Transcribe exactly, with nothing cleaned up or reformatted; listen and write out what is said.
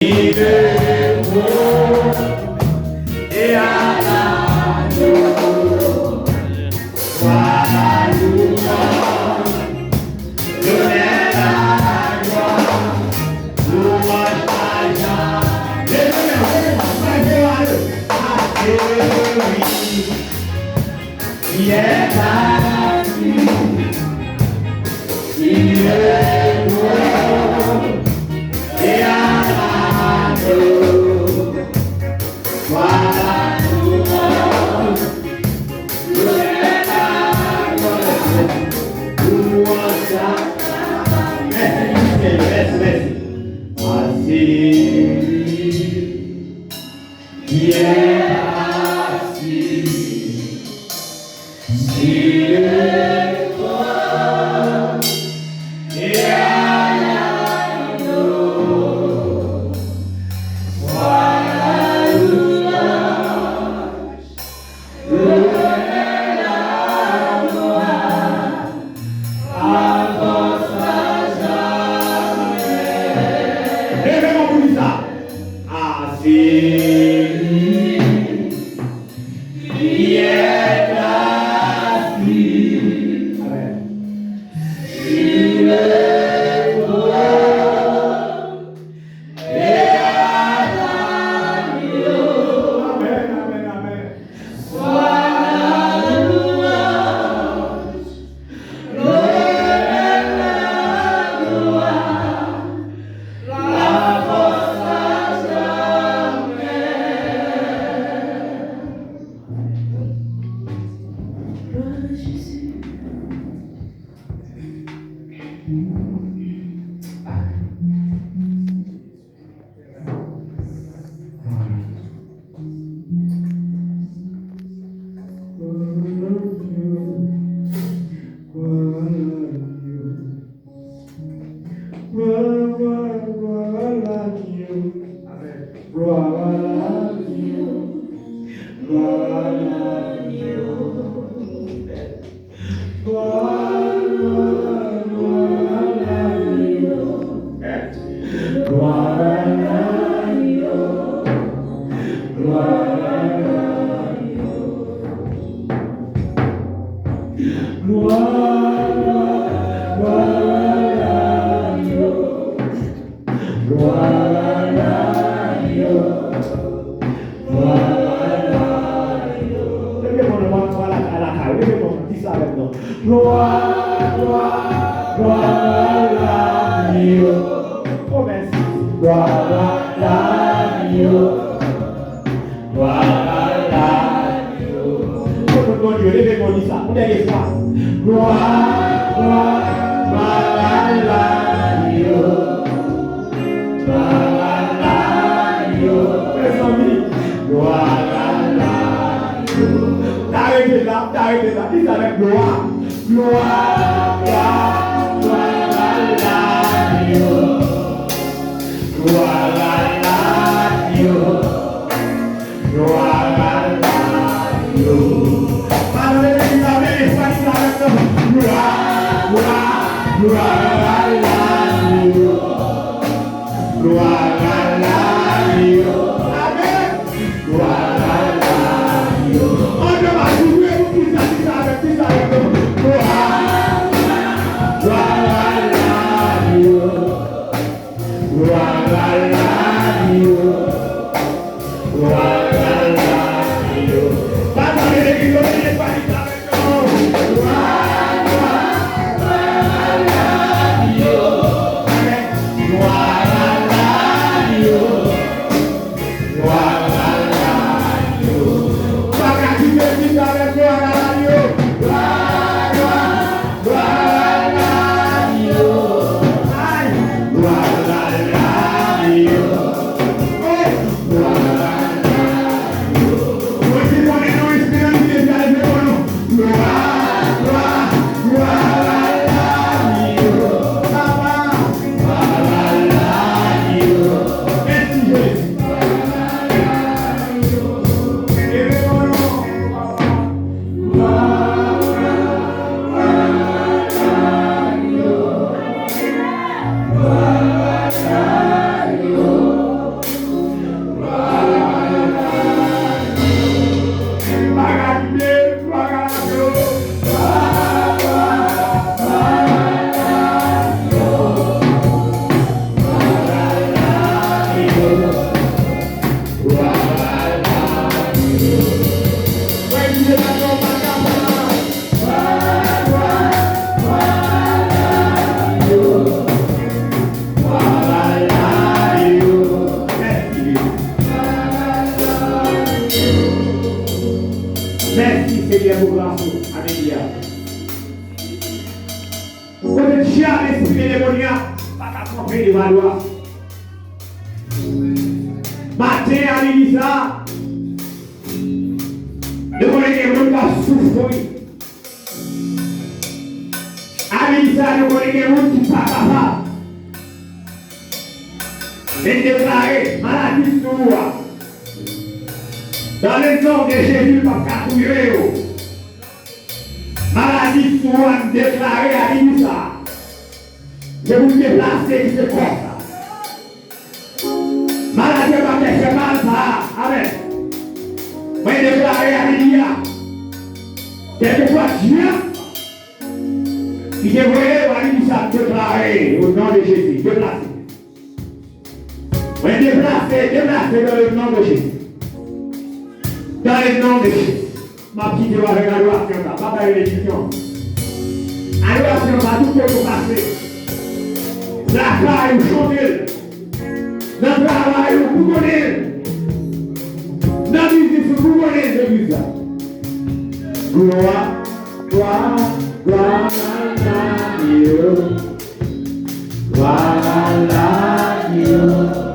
Et à la louange, l'honneur, la gloire, louange à Yah. Leve men, leve men, leve men, à celui qui est assis sur le trône et à l'agneau. Voilà, louange, louange, louange. Mèsi, mèsi, mèsi. Assis. Qui est assis sur le trône et à l'agneau, soit la louange, l'honneur, la gloire, la force à jamais. Leve men pou li sa. Assis, qui est assis, amen, sur le trône et à l'agneau. Amen, amen, amen. Soit la louange, l'honneur, la gloire, la force à jamais. Gloire à Jésus. Gloire à l'agneau. Amen. Gloire à l'agneau. Gloire à l'agneau. Gloire, gloire, gloire à l'agneau. Gloire à l'agneau. Gloire à l'agneau. Gloire, gloire, gloire à l'agneau. Gloire à l'agneau. Gloire à l'agneau. Leve men nou, nou pral lakay, lakay. Leve men nou, di sa avèk nou. Gloire, gloire, gloire à l'agneau. Oh, mèsi. Gloire à l'agneau. Gloire à l'agneau. Pou nou, Bondye, leve men nou, di sa. Yon dènye fwa. Gloire, gloire, gloire à l'agneau. Gloire à l'agneau. Mezanmi. Gloire à l'agneau. Ta rete la, ta rete la. Di sa avèk gloire. Gloire, gloire, gloire à l'agneau. Gloire à l'agneau. Gloire à l'agneau. Alò, leve men nou, leve men nou, di sa avèk nou. Gloire, gloire, gloire à l'agneau. Gloire à l'agneau. Amen. Gloire à l'agneau. An nou va jouwe pou sa, di sa avèk, di sa avèk nou. Gloire, Priyè pou gras ou, Amelia. Kote dyab, espri demonya pa ka kanpe devan dwa. Maten a, midi sa, nou konnen gen moun k ap soufri. A midi sa, nou konnen gen moun ki pa kapab. Men deklare maladi sou ou a. Dans le nom de Jésus, l p ap ka touye yo. Maladi sou ou a, m deklare a midi sa. Se pou l deplase kite kò sa. Maladi a pa fè mal sa. Amèn. Mwen deklare a midi a. Kèlkeswa dyab ki te voye yo a midi sa, m deklare o non de Jezi. Deplase. Mwen deplase, deplase dans le nom de Jésus. Dans le nom de Jésus. M ap kite w avèk adorasyon sa. M ap bay benediksyon. Adorasyon sa, tout kote w pase. Lakay ou, chante l. Nan travay ou, bougonnen l. Nan biznis ou, bougonnen legliz la. Glwa, glwa, glwa, glwa, glwa, glwa.